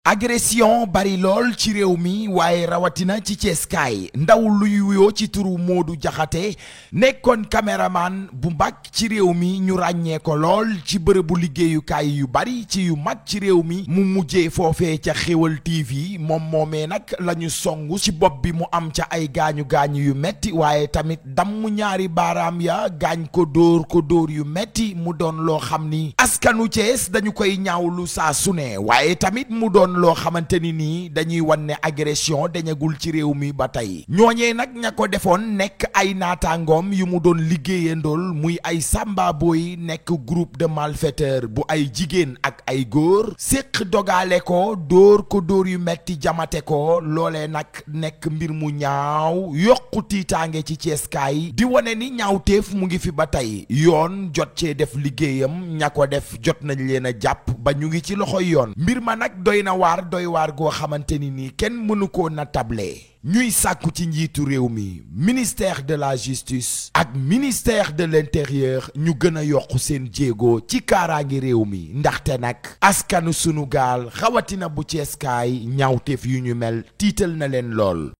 agression bari lool ci réew mi waaye rawatina ci Ceeskaay ndaw luy wuyoo ci turu Modou Diakhaté nekkoon caméraman bu mag ci réew mi ñu ràññee ko lool ci bërëbu liggéeyukaay yu bari ci yu mag ci réew mi mu mujjee foofee ca Xéwal TV moom moomee nag lañu songu ci bopp bi mu am ca ay gaañu-gaañu yu metti waaye tamit damm ñaari baaraam ya gaañ ko dóor yu metti mu doon loo xam ni askanu Cees dañu koy ñaawlu saa su ne waaye tamit mu doon loo xamante ni nii dañuy wan ne agression dañagul ci réew mi ba tey ñooñee nag ña ko defoon nekk ay naataangoom yu mu doon liggéeyandool muy ay samba boy nekk groupe de malfaiteurs bu ay jigéen ak ay góor séq dogale ko dóor yu metti jamate ko loolee nag nekk mbir mu ñaaw yokku tiitaange ci Ceeskaay di wane ni ñaawteef mu ngi fi ba tey yoon jot cee def liggéeyam ña ko def jot nañ leen a jàpp ba ñu ngi ci loxoy yoon mbir ma nag doy waar goo xamante ni nii kenn mënu koo na table ñuy sàkku ci njiitu réew mi ministère de la justice ak ministère de l'intérieur ñu gën a yokk seen jéego ci kaaraangi réew mi ndaxte nag askanu sunu gaal xawatina bu Ceeskaay ñaawteef yu ñu mel tiital na leen lool.